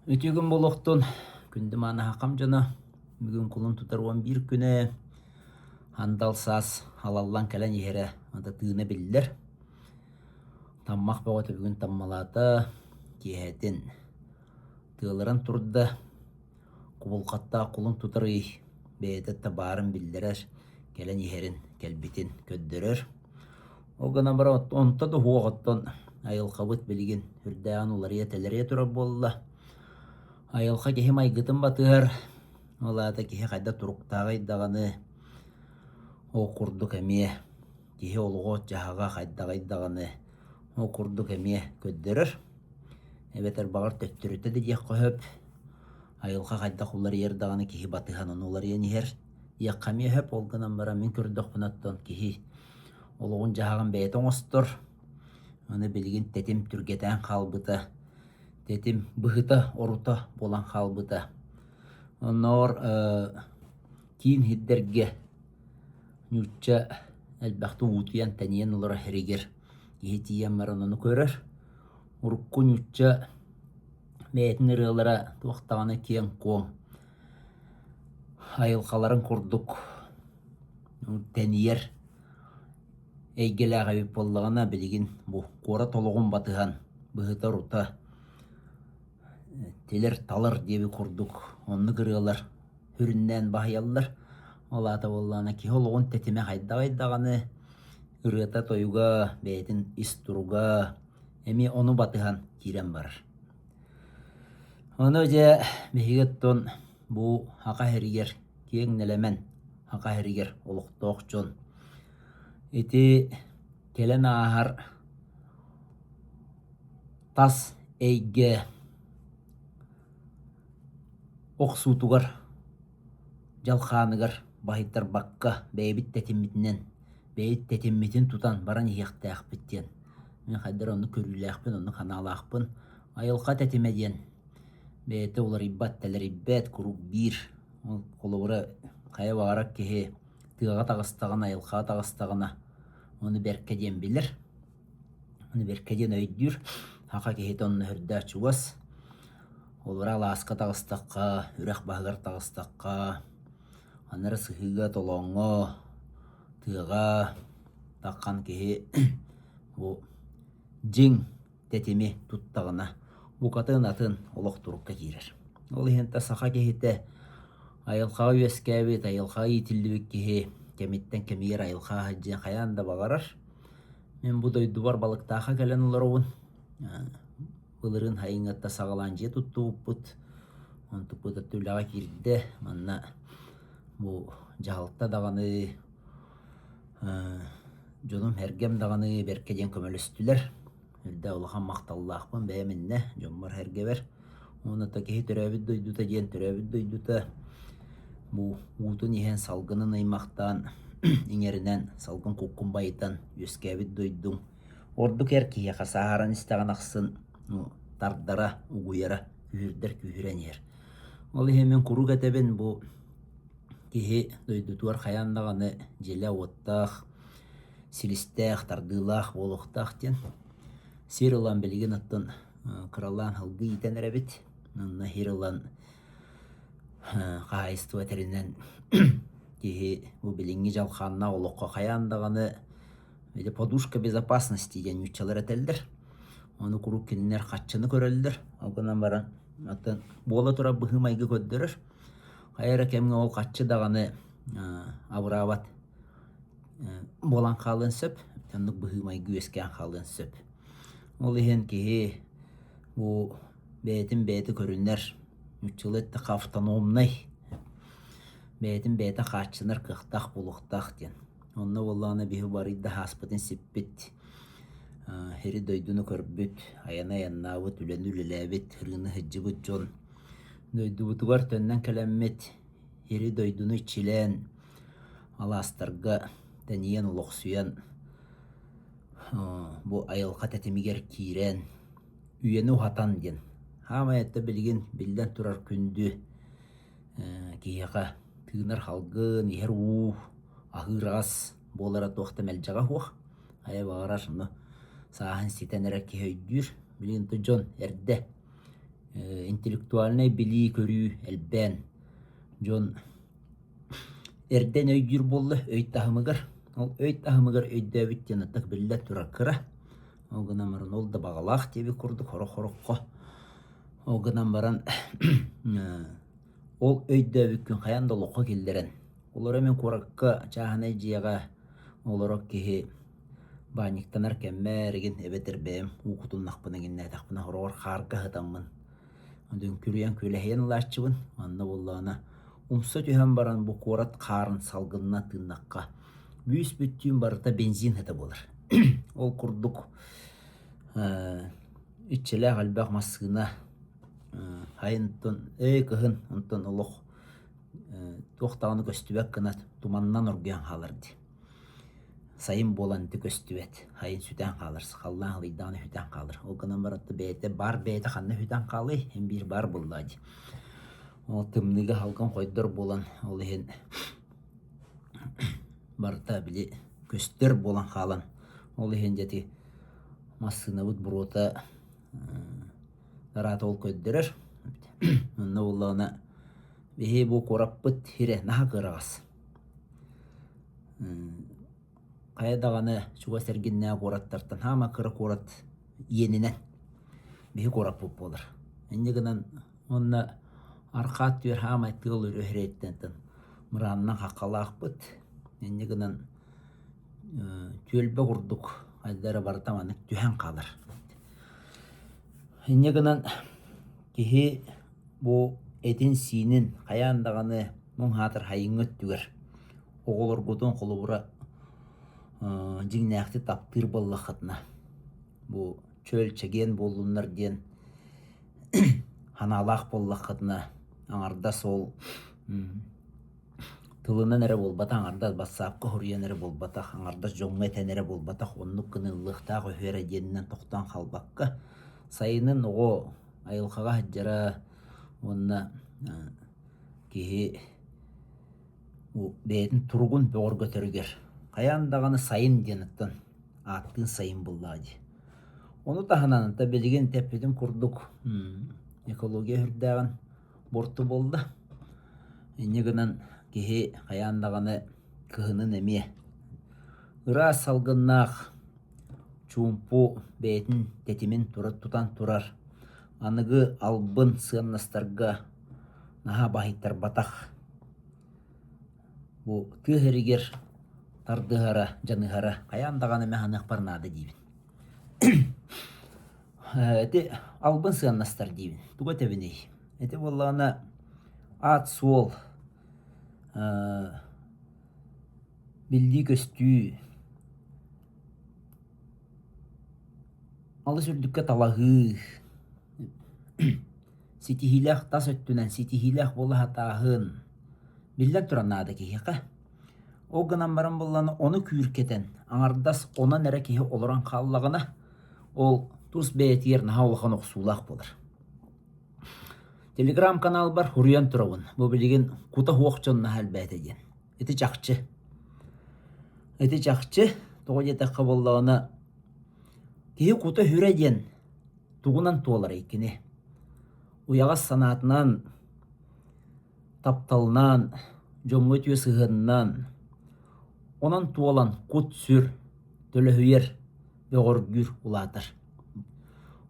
Үтүө күн буолуохтун, күндү мааны хахам дьоно. Бүгүн кулун тутар 11 күнэ андал саас халаллан кэлэн иһэрэ ата тыына биллэр. Таммах бөҕөтө бүгүн таммалаата, киэһэтин тыалыран турда. Кубулҕаттаах кулун тутар ый бэйэтэ да баарын биллэрэр, кэлэн иһэрин, кэлбитин көрдөрөр. Ол гынан баран онто да уһуох оттон айылҕабыт билигин үрдээҕин уларыйа-тэлэрийэ турар буолла. Айылҕа киһи майгытын батыһар, ол аата киһи хайдах туруктааҕый даҕаны, ол курдук эмиэ киһи олоҕо-дьаһаҕа хайдаҕый даҕаны, ол курдук эмиэ көрдөрөр. Эбэтэр баҕар төттөрүтэ да диэххэ сөп. Айылҕа хайдах уларыйар даҕаны киһи батыһан ону уларыйан иһэр. Диэххэ эмиэ сөп, ол гынан баран мин көрдөхпүнэ оттон киһи олоҕун-дьаһаҕын бэйэтэ оҥостор. Аны билигин тэтим түргэтээн хаалбыта, тэтим быһыта-орута буолан хаалбыта. Оннооҕор киин сирдэргэ нуучча элбэхтик уутуйан тэнийэн олорор сиригэр киһи тиийэн баран ону көрөр. Урукку нуучча бэйэтин ырыалара туох даҕаны киэҥ-куоҥ, айылҕаларын курдук тэнийэр эйгэлээх эбит буоллаҕына, билигин бу куорат олоҕун батыһан быһыта-орута тилэр-талар диэбит курдук оннук ырыалар сүрүннээн баһыйаллар. Ол аата буоллаҕына киһи олоҕун тэтимэ хайдаҕый даҕаны ырыата-тойуга, бэйэтин ис туруга эмиэ ону батыһан киирэн барар. Ону дьэ биһиги оттон бу Саха сиригэр киэҥ нэлэмэн Саха сиригэр олохтоох дьон ити кэлэн ааһар тас эйгэ охсуутугар, дьалхааныгар баһыйтарбакка бэйэбит тэтиммитинэн, бэйэбит тэтиммитин тутан баран иһиэхтээхпит диэн мин хайдах эрэ оннук көрүүлээхпин, оннук санаалаахпын. Айылҕа тэтимэ диэн бэйэтэ уларыйбат, тэлэрийбэт, куруук биир. Ол холобура хайа баҕарар киһи тыаҕа таҕыстаҕына, айылҕаҕа таҕыстаҕына ону бэркэ диэн билэр. Ону бэркэ диэн өйдүүр. Саха киһитэ онно сүрдээх чугас. Холобура алааска таҕыстахха, үрэх баһыгар таҕыстахха, ханна эрэ сыһыыга, толооҥҥо, тыаҕа таххан киһи бу дьиҥ тэтими туттаҕына букатын атын олох турукка киирэр. Ол иһин да саха киһитэ айылҕаҕа үөскээбит, айылҕаҕа иитиллибит киһи кэмиттэн кэмигэр айылҕаҕа сылдьыан хайаан да баҕарар. Мин бу дойдубар Балыктаахха кэлэн олоробун. Былырыын сайыҥҥыттан саҕалаан дьиэ туттубуппут. Онтукпут өттө үлэҕэ киирдэ. Манна бу дьаһалта даҕаны, дьонум-сэргэм даҕаны бэркэ диэн көмөлөстүлэр. Үрдэ улахан махталлаахпын бэйэм иннэ дьоммор-сэргэбэр. Уонна да киһи төрөөбүт дойдута диэн төрөөбүт дойдута бу уутун иһэн салгынын ыймахтаан иҥэринэн салгын куккун байытан үөскээбит дойдуҥ ордук эр киһиэхэ сааһыран истэҕин ахсын ну, тардара, угуйара күүһүрдэр күүһүрэн иһэр. Ол иһин мин куруук этэбин бу киһи дойдутугар хайаан даҕаны дьиэлээх-уоттаах, силистээх, тардыылаах буолуохтаах диэн. Сир ылан билигин оттон кыралаан һылгы иитэн эрэбит. Онно сир ылан хаһаайыстыба тэринэн киһи бу билиҥҥи дьалхааннаах олоххо хайаан даҕаны или подушка безопасности диэн нууччалар этэллэр. Ону куруук кинилэр хаччыны көрөллөр. Ол гынан баран оттон буола турар быһыы-майгы көрдөрөр. Хайа эрэ кэмҥэ ол хаччы даҕаны абыраабат буолан хаалыан сөп. Оннук быһыы-майгы үөскээн хаалыан сөп. Ол иһин киһи бу бэйэтин бэйэтэ көрүнэр, нууччалыы эттэххэ автономнай, бэйэтин бэйэтэ хааччынар кыахтаах буолуохтаах диэн. Онно буоллаҕына биһи барыйда ааспытын сиппит, сири-дойдуну көрбүт, айаны айаннаабыт, үлэни үлэлээбит, ырыыны сылдьыбыт дьон дойдубутугар төннөн кэлэммит, сири-дойдуну иччилээн, алаастарга тэнийэн олохсуйан, бу айылҕа тэтимигэр киирэн, үйэни уһатан диэн. Хаамай это билигин биллэн турар күндү киһиэхэ тыынар халгын, иһэр уу, аһыыр ас буолара туох да мэлдьэҕэ суох. Хайа баҕарар ону сааһын ситэн эрэр киһи өйдүүр. Билигин то дьон эрдэ. Интеллектуальнай билии-көрүү элбээн, дьон эрдэн өйдүүр буолла өй таһымыгар. Ол өй таһымыгар өйдөөбүт диэн ытык биллэ турар кыра. Ол гынан баран ол да баҕалаах диэбит курдук сорох-сороххо. Ол гынан баран ол өйдөөбүккүн хайаан да олоххо киллэрэн, олору мин куоракка чааһынай дьиэҕэ олорор киһи баанньыктанар кэммэр игин эбэтэр бэйэм уу кутуннахпына игиннээтэхпинэ хороҕор хаарга сытаммын үҥкүрүйэн күөлэһийэн ылааччыбын. Манна буоллаҕына умса түһэн баран бу куорат хаарын салгынынан тыыннахха бүүс-бүттүүн барыта бензин сыта буолар. Ол курдук иччилээх элбэх массыына айын эй кыһын онтон олох туох даҕаны көстүбэт гына туманынан оргуйан хаалар дии. Сайын буолан ити көстүбэт, сайын сүтэн хаалар, халлаан халыйдаҕына сүтэн хаалар. Ол гынан баран бэйэтэ баар бэйэтэ ханна сүтэн хаалыай, эн биир баар буоллаҕа дии. Ол тымныыга салгын хойдор буолан, ол иһин барыта били көстөр буолан хаалан, ол иһин дьэ ити массыынабыт буруота араата ол көрдөрөр. Онно буоллаҕына биһи бу куораппыт сирэ наһаа кыараҕас. Хайа даҕаны чугас эргиннээх куораттартан хаама кыра куорат иэнинэн биһи куораппыт буолар. Инньэ гынан уонна арҕаа өттүгэр хаамай тыал өрүһүрэйиттэн мыраанынан хаххалаахпыт. Инньэ гынан түөлбэ курдук хайда эрэ барыта маннык түһэн хаалар. Инньэ гынан киһи бу этин-сиинин хайаан даҕаны муҥ аатар хайыҥҥа өттүгэр оҕолоргутун холобура дьиҥнээхтик таптыыр буоллаххытына бу чөл чэгиэн буоллуннар диэн санаалаах буоллаххытына аҥардас ол тылынан эрэ буолбатах аҥардас бассаапка суруйан эрэ буолбатах аҥардас дьоҥҥо этэн эрэ буолбатах оннук гыныллыахтаах үһү эрэ диэнинэн тохтоон хаалбакка сайынын оҕо айылҕаҕа сылдьара уонна киһи бэйэтин туругун бөҕөргөтөрүгэр хайаан даҕаны сайын диэн оттон ааттыын сайын буоллаҕа дии. Ону таһынан ата билигин тэппитим курдук экология сүрдээҕин буорту буолла. Инньэ гынан киһи хайаан даҕаны кыһынын эмиэ ыраас салгыннаах чуумпу бэйэтин тэтимин тутан турар аныгы албын сыаннастарга наһаа баһыйтарбатах бу тыа сиригэр тардыһара, дьаныһара хайаан даҕаны эмэ саныахпар наада диибин. Ити албын сыаннастар диибин. Тугу этэбиний? Ити буоллаҕына аат-суол, биллии-көстүү, алыс үрдүккэ талаһыы, ситиһиилээх тас өттүнэн ситиһиилээх буола сатааһын биллэн туран наада киһиэхэ. Ол гынан баран буоллаҕына ону күүркэтэн, аҥардас онон эрэ киһи олорон хааллаҕына, ол тус бэйэтигэр наһаа улахан охсуулаах буолар. Телеграм-каналбар суруйан турабын, бу билигин кута суох дьон наһаа элбээтэ диэн. Ити чахчы. Ити чахчы, тоҕо диэтэххэ буоллаҕына, киһи кута-сүрэ диэн тугунан туоларый кини? Уйаҕас санаатынан, тапталынан, дьоҥҥо үтүө сыһыанынан, онон туолан кут-сүр төлөһүйэр, бөҕөргүүр, улаатар.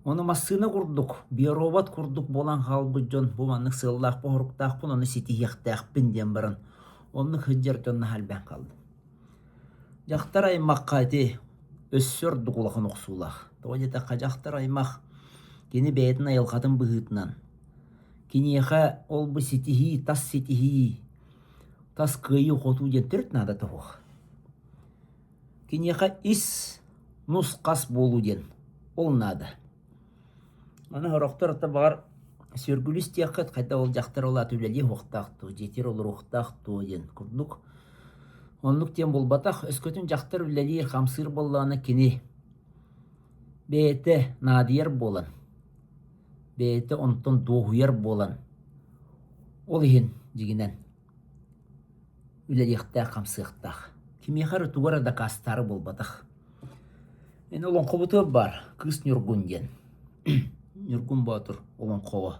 Ону массыына курдук, биоробот курдук буолан хаалбыт дьон бу маннык сыаллаахпын-соруктаахпын, ону ситиһиэхтээхпин диэн баран оннук сылдьар дьон наһаа элбээн хаалла. Дьахтар аймахха ити өссө ордук улахан охсуулаах. Тоҕо диэтэххэ, дьахтар аймах кини бэйэтин айылҕатын быһыытынан киниэхэ ол-бу ситиһии, тас ситиһии, тас кыайыы-хотуу диэн төрүт наадата суох. Киниэхэ ис нус-хас буолуу диэн ол наада. Аны сорохтор ата баҕар сүөргүлүс диэххит, хайдах ол дьахтар ол аата үлэлиэ суохтаах дуо, дьиэтигэр олоруохтаах дуо диэн курдук. Оннук диэн буолбатах. Өскөтүн дьахтар үлэлиир, хамсыыр буоллаҕына кини бэйэтэ наадыйар буолан, бэйэтэ онтон дуоһуйар буолан, ол иһин дьиҥинэн үлэлиэхтээх, хамсыахтаах. Кимиэхэ эрэ тугу эрэ дакаастаары буолбатах. Эн олоҥхобутугар баар Кыыс Ньургун диэн. Ньургун Боотур олоҥхоҕо.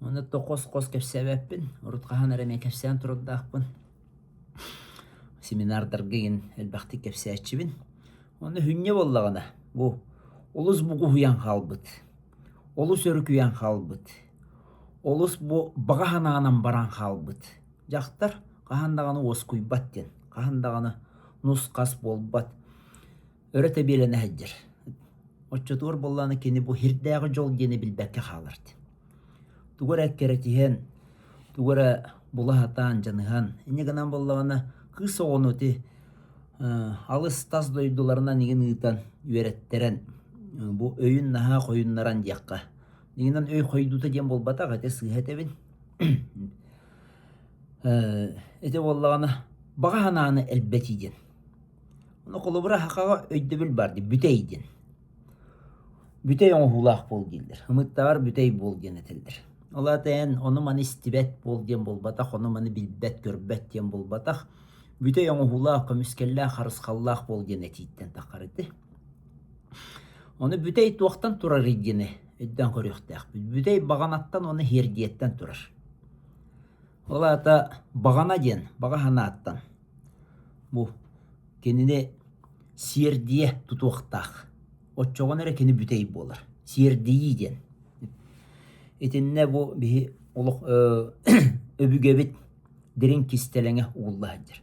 Онно то хос-хос кэпсээбэппин, урут хаһан эрэ эмиэ кэпсээн турардаахпын. Семинардарга игин элбэхтик кэпсээччибин. Онно хүнньэ буоллаҕына, бу олус бугуһуйан хаалбыт, олус өрүкүйэн хаалбыт, олус бу баҕа санаанан баран хаалбыт дьахтар хаһан даҕаны уоскуйбат диэн, хаһан даҕаны нус-хас буолбат, өрө тэбиэлэнэ сылдьар. Оччотугар буоллаҕына кини бу һирдээҕи дьол диэни билбэккэ хаалар диэн. Тугу эрэ эккирэтиһэн, тугу эрэ була сатаан, дьаныһан, инньэ гынан буоллаҕына кыыс оҕону ити алыс тас дойдуларынан игин ыытан, үөрэттэрэн, бу өйүн наһаа хойуннаран диэххэ. Дьиҥинэн өй хойдуута диэн буолбатах, ити сыыһа этэбин. Ити буоллаҕына баҕа санааны элбэтии диэн. Ону холобура сахаҕа өйдөбүл баар дии, бүтэй диэн. Бүтэй оҥоһуулаах буол дииллэр. Ымыттаҕар бүтэй буол диэн этэллэр. Ол аата эн ону-маны истибэт буол диэн буолбатах, ону-маны билбэт, көрбөт диэн буолбатах. Бүтэй оҥоһуулаах, көмүскэллээх, харысхаллаах буол диэн этииттэн таххар ити. Ону бүтэй туохтан турарый диэни өйдөөн көрүөхтээхпит. Бүтэй баҕанаттан уонна һиэрдийэттэн турар. Ол аата баҕана диэн баҕа санааттан бу кинини сиэрдийэ тутуохтаах. Оччоҕуна эрэ кини бүтэй буолар. Сиэрдийии диэн. Итиннэ бу биһи олох өбүгэбит дириҥ кистэлэҥэ угулла сылдьар.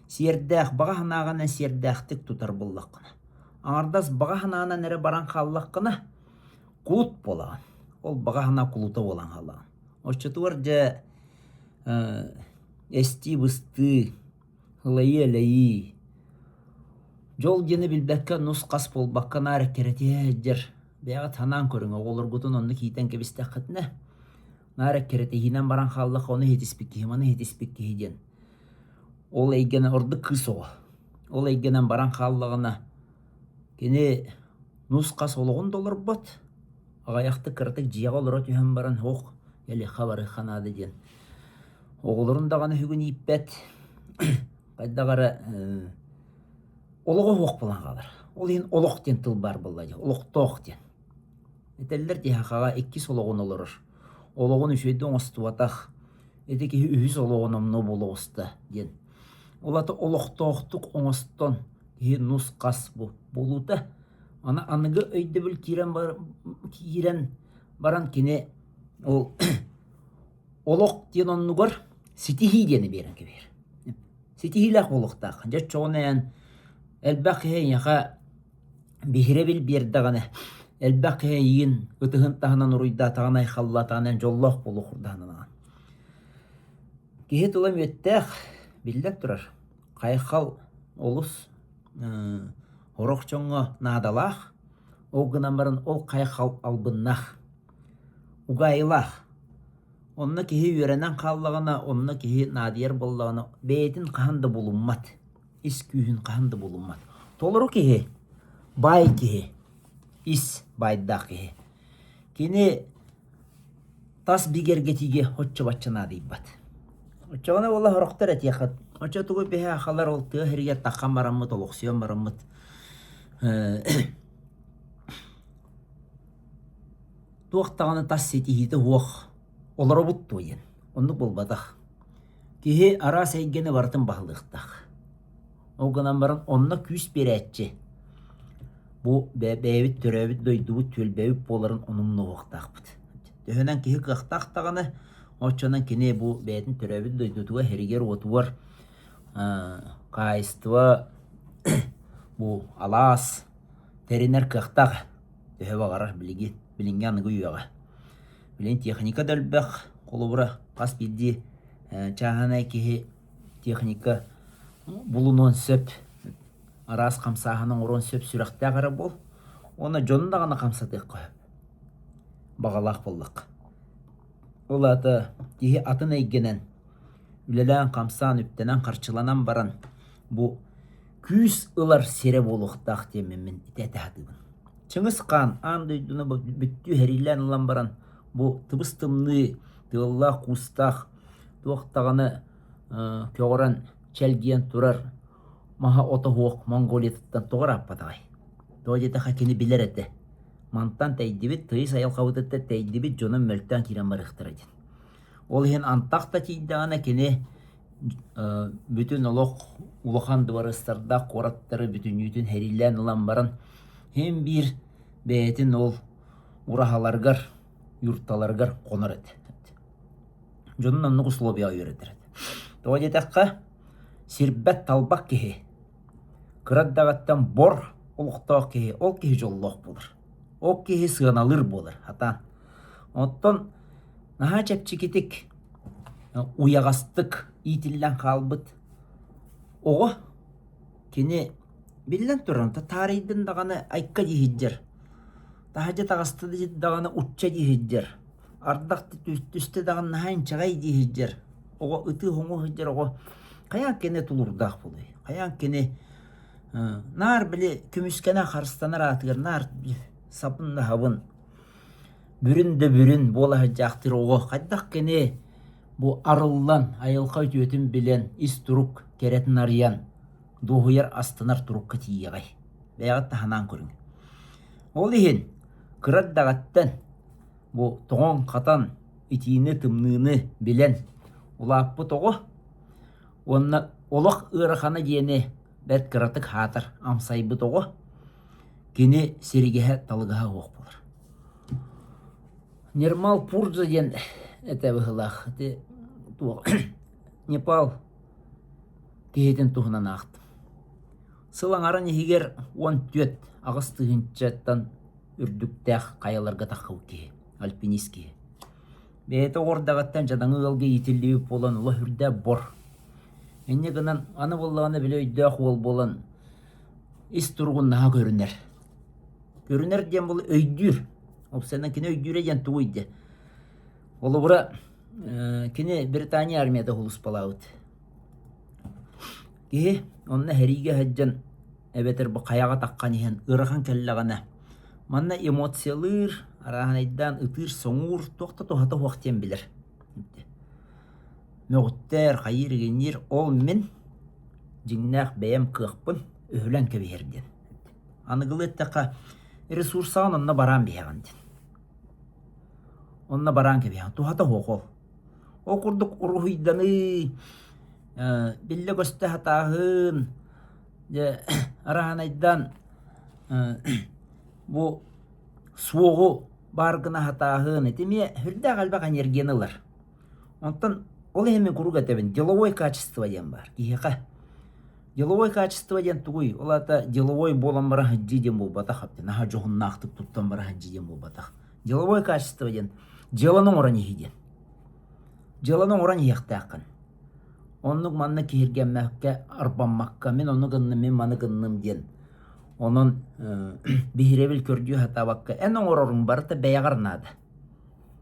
Сиэрдээх баҕа санааҕынан сиэрдээхтик тутар буоллаххына, аҥардас баҕа санаанан эрэ баран хааллаххына, кулут буолаҕын. Ол баҕа санаа кулута буолан хаалаҕын. Оччотугар дьэ эстии-быстыы, ылайыы-элэйии, дьол диэни билбэккэ нус-хас буолбакка наар эккирэтиһэ сылдьар бэйэҕит санаан көрүҥ, оҕолоргутун оннук иитэн кэбистэххитинэ, наар эккирэтиһиинэн баран хааллахха ону иһитиспит киһи, маны иһитиспит киһи диэн. Ол эйгэни ордук кыыс оҕо. Ол эйгэнэн баран хааллаҕына, кини нус-хас олоҕун да олорбот, аҕыйахтык кыратык дьиэҕэ олоро түһэн баран ох элиэхэ барыахха наада диэн оҕолорун даҕаны үһүгүн ииппэт хайдах эрэ олоҕо суох буолан хаалар ол иһин олох диэн тыл баар буолла дии олохтоох диэн этэллэр дии сахаҕа иккис олоҕун олорор олоҕун үчүгэйдик оҥостубатах ити киһи үһүс олоҕун номнуо буола оҕуста диэн ол аата олохтоохтук оҥостон киһи нус-хас буолуута Аны аныгы өйдөбүл киирэн бар киирэн баран кини ол олох диэн оннугар ситиһии диэни биэрэн кэбиһэр. Ситиһиилээх буолуохтаах. Дьэ оччоҕуна эн элбэх киһи эйиэхэ биһирэбил биэрдэҕинэ, элбэх киһи эйигин ытыһын таһынан уруйдаатаҕына, айхаллаатаҕына эн дьоллоох буолуох курдаһанаҕын. Киһи тыла мүөттээх, биллэн турар, хайхал олус Сорох дьоҥҥо наадалаах, ол гынан баран ол хайхал албыннаах, угаайылаах. Онно киһи үөрэнэн хааллаҕына, онно киһи наадыйар буоллаҕына, бэйэтин хаһан да булуммат, ис күүһүн хаһан да булуммат. Толору киһи, баай киһи, ис баайдаах киһи. Кини тас бигэргэтиигэ оччо-бачча наадыйбат. Оччоҕуна буолла сорохтор этиэххит, оччо тугу биһи сахалар ол тыа сиригэр таххан бараммыт, олохсуйан бараммыт туох даҕаны тас ситиһиитэ суох олоробут дуо диэн. Оннук буолбатах. Киһи араас эйгэни барытын баһылыахтаах. Ол гынан баран онно күүс биэрээччи бу бэйэбит төрөөбүт дойдубут түөлбэбит буоларын ону умнуохтаахпыт. Төһөнөн киһи кыахтаах даҕаны, оччонон кини бу бэйэтин төрөөбүт дойдутугар, сиригэр-уотугар хаһаайыстыба бу алаас тэринэр кыахтаах төһө баҕарар билигин билиҥҥи аныгы үйэҕэ. Билигин техника да элбэх, холобура хас биирдии чааһынай киһи техника булунуон сөп, араас хамсааһыны оҥоруон сөп сүрэхтээх эрэ буол. Уонна дьону даҕаны хамсатыахха сөп, баҕалаах буоллахха. Ол аата киһи атын эйгэнэн үлэлээн-хамсаан, үптэнэн-харчыланан баран бу күүс ылар сирэ буолуохтаах диэммин мин ити этэ сатыыбын. Чыҥыс Хаан аан дойдуну бүттүү сэриилээн ылан баран бу тыбыс-тымныы, тыаллаах-куустаах туох даҕаны көҕөрөн чэлгийэн турар маһа-ото суох Монголиятыттан тоҕо ырааппатаҕай? Тоҕо диэтэххэ кини билэр этэ. Мантан тэйдибит, тыйыс айылҕабытыттан тэйдибит дьонум мөлтөөн киирэн барыахтара диэн. Ол иһин антах да тиийдэҕинэ кини бүтүн олох улахан дыбарыастардаах куораттары бүтүннүүтүн сэриилээн ылан баран син биир бэйэтин ол ураһаларыгар, юрталарыгар хонор этэ. Дьонун оннук условияҕа үөрэтэр этэ. Тоҕо диэтэххэ, сирбэт-талбат киһи кыра эрдэҕиттэн бор олохтоох киһи, ол киһи дьоллоох буолар. Ол киһи сыаналыыр буолар хатаан. Оттон наһаа чэпчэкитик, уйаҕастык иитиллэн хаалбыт оҕо кини биллэн туран таарыйдын даҕаны айка дии сылдьар, таһырдьа таҕыста даҕаны учча дии сылдьар, ардах түстэ даҕаны наһаа инчэҕэй дии сылдьар, оҕо ытыы-хоҥуу сылдьар оҕо хайаан кини тулуурдаах буолуой, хайаан кини наар били көмүскэнэ харыстанар аатыгар наар сабын да сабын, бүрүн да бүрүн буола сылдьаахтыыр оҕо хайдах кини бу арыллан айылҕа үтүөтүн билэн ис турук кэрэтин арыйан дуоһуйар астынар турукка тиийиэҕэй бэйэҕит таһынан көрүҥ ол иһин кыра эрдэҕиттэн бу тоҥон-хатан итиини-тымныыны билэн улааппыт оҕо уонна олох ыарахана диэни бэрт кыратык аһаатар амсайбыт оҕо кини сиригэһэ талыгаһа суох буолар. Нирмал Пурджа диэн этэ быһыылаах ити туох Непал киһитин туһунан аахтым. Сыл аҥарын иһигэр 14 8 тыһыынчаттан үрдүктээх хайаларга таххыбыт киһи, альпинист киһи. Бэйэтэ оҕордаҕыттан дьадаҥы ыалга иитиллибит буолан олох үрдээх бор. Инньэ гынан аны буоллаҕына били өйдөөх уол буолан ис туругун наһаа көрүнэр. Көрүнэр диэн буолла өйдүүр. Уопсайынан кини өйдүүрэ диэн тугуй диэ. Холобура, кини Британия армията сулууспалаабыт. Киһи онно сэриигэ сылдьан эбэтэр бу хайаҕа таххан иһэн ыарахан кэллэҕинэ манна эмоциялыыр, арааһынайдаан ытыыр-соҥуур туох да туһата суох диэн билэр. Мөҕүттэр, хайыыр-игинниир ол мин дьиҥнээх бэйэм кыахпын өһүлэн кэбиһэр диэн. Аныгылыы эттэххэ ресурсаҕын онно бараан биһэҕин диэн. Онно бараан кэбиһэҕин. Туһата суох ол. Ол курдук уруһуйданыы, биллэ-көстө сатааһын, дьэ араанайдаан бу суоҕу баар гына сатааһын ити эмиэ сүрдээх элбэх энергияны ылар. Онтон ол иһин мин куруук этэбин, деловой качество диэн баар киһиэхэ. Деловой качество диэн тугуй? Ол аата деловой буолан баран сылдьыы диэн буолбатах, наһаа дьоһуннаахтык туттан баран сылдьыы диэн буолбатах. Деловой качество диэн дьыаланы оҥорон иһии диэн. Дьыаланы оҥорон иһиэхтээххин. Оннук манна киһиргэммэккэ, арбаммакка, мин ону гынным, мин маны гынным диэн. Онон биһирэбил көрдүү сатаабакка, эн оҥороруҥ барыта бэйэҕэр наада.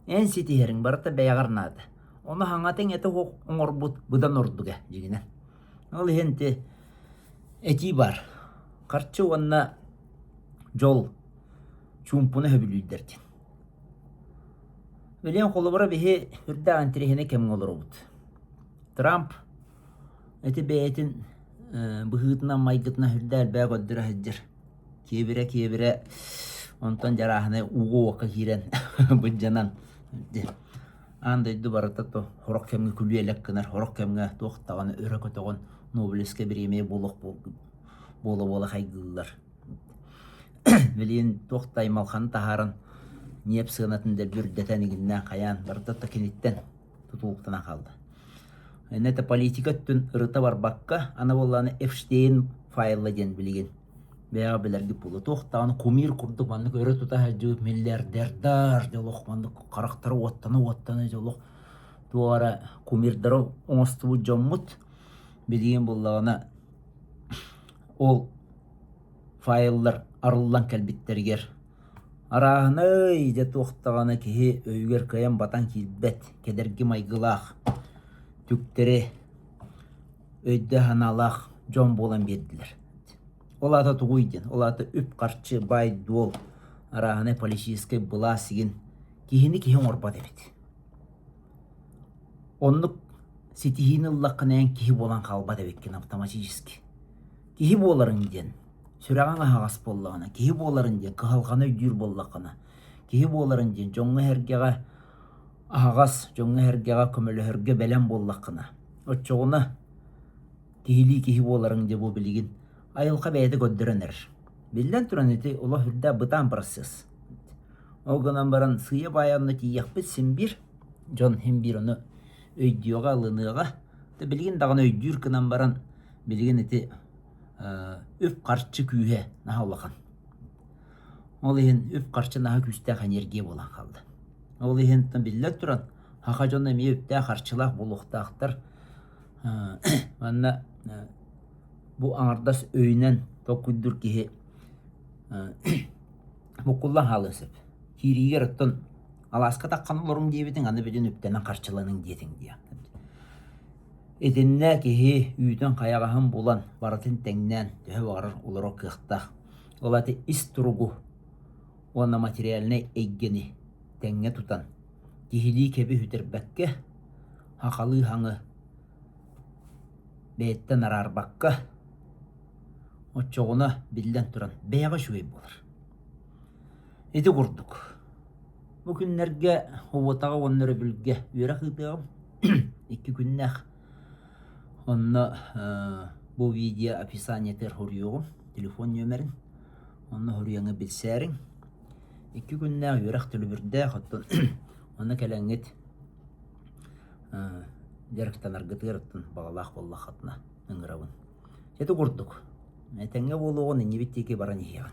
Эн ситиһэриҥ барыта бэйэҕэр наада. Ону хаҥатыҥ этэ суох оҥорбут быдан ордуга дьиҥинэн. Ол иһин ити этии баар. Харчы уонна дьол чуумпуну сөбүлүүллэр диэн. Билигин холобура биһи үрдээх интэриэһинэй кэмҥэ олоробут. Трамп ити бэйэтин быһыытынан майгытынан үрдээх элбэҕи көрдөрө сылдьар. Киэбирэ-киэбирэ онтон дьарааһынай ууга-уокка киирэн былдьанан аан дойду барыта то сорох кэмҥэ күлүө-элэк гынар, сорох кэмҥэ туох даҕаны өрө көтөҕөн Нобелевскай бириэмийэ буолуох буола-буола хайгыыллар. Билигин туох да аймалҕаны таһааран ньиэп сыанатын дэлби үрдэтэн игиннээн хайаан барыта да киниттэн тутулуктанан хаалла. Иннэ это политика өттүн ырыта барбакка, аны буоллаҕына Эпштейн файла диэн билигин бэйэҕэ билэргит буолуо. Туох даҕаны кумир курдук маннык өрө тута сылдьыбыт миллиардердар дьэ олох маннык харахтара уоттана-уоттана дьэ олох туох эрэ кумирдары оҥостубут дьоммут билигин буоллаҕына ол файллар арыллан кэлбиттэригэр арааһынай дьэ туох даҕаны киһи өйүгэр кыайан батан киирбэт кэдэрги майгылаах түктэри өйдөөх-санаалаах дьон буолан биэрдилэр. Ол аата тугуй диэн, ол аата үп-харчы, баай-дуол, арааһынай политическай былаас игин киһини киһи оҥорбот эбит. Оннук ситиһиини ыллаххына эн киһи буолан хаалбат эбиккин автоматически. Киһи буоларыҥ диэн. Сүрэҕиҥ аһаҕас буоллаҕына, киһи буоларын диэн кыһалҕаны өйдүүр буоллаххына, киһи буоларын диэн дьоҥҥо-сэргэҕэ аһаҕас, дьоҥҥо-сэргэҕэ көмөлөһөргө бэлэм буоллаххына, оччоҕуна киһилии киһи буоларыҥ дьэ бу билигин айылҕа бэйэтэ көрдөрөн эрэр. Биллэн туран ити олох үрдээх бытаан процесс. Ол гынан баран сыыйа-баайа онно тиийиэхпит син биир, дьон син биир ону өйдүөҕэ, ылыныаҕа. Билигин даҕаны өйдүүр гынан баран билигин ити үп-харчы күүһэ наһаа улахан. Ол иһин үп-харчы наһаа күүстээх энергия буолан хаалла. Ол иһин биллэн туран, саха дьоно эмиэ үптээх-харчылаах буолуохтаахтар. Манна бу аҥардас өйүнэн толкуйдуур киһи буккуллан хаалыан сөп. Киириигэр оттон алааска таххан олоруҥ диэбитиҥ, аны бүтүн үптэнэн харчыланыҥ диэтиҥ диэ. Итиннэ киһи үүтүн-хайаҕаһын булан, барытын тэҥнээн төһө баҕарар олорор кыахтаах. Ол аата ис туругу уонна материальнай эйгэни тэҥҥэ тутан, киһилии кэби сүтэрбэккэ, сахалыы хаҥы бэйэттэн араарбакка, оччоҕуна, биллэн туран, бэйэҕэ үчүгэй буолар. Ити курдук. Бу күннэргэ Уотаҕа уонна өрөбүлгэ үөрэх ыытыаҕым. Икки күннээх. Онно бу видео описаниетыгар суруйуоҕум, телефон нүөмэрин. Онно суруйаҥҥа билсээриҥ. Икки күннээх үөрэх төлөбүрдээх, оттон онно кэлэҥҥит дьарыктанаргытыгар оттон баҕалаах буоллаххытына ыҥырабын. Ити курдук, этэҥҥэ буолуоҕун иннибит диэки баран иһиэҕин.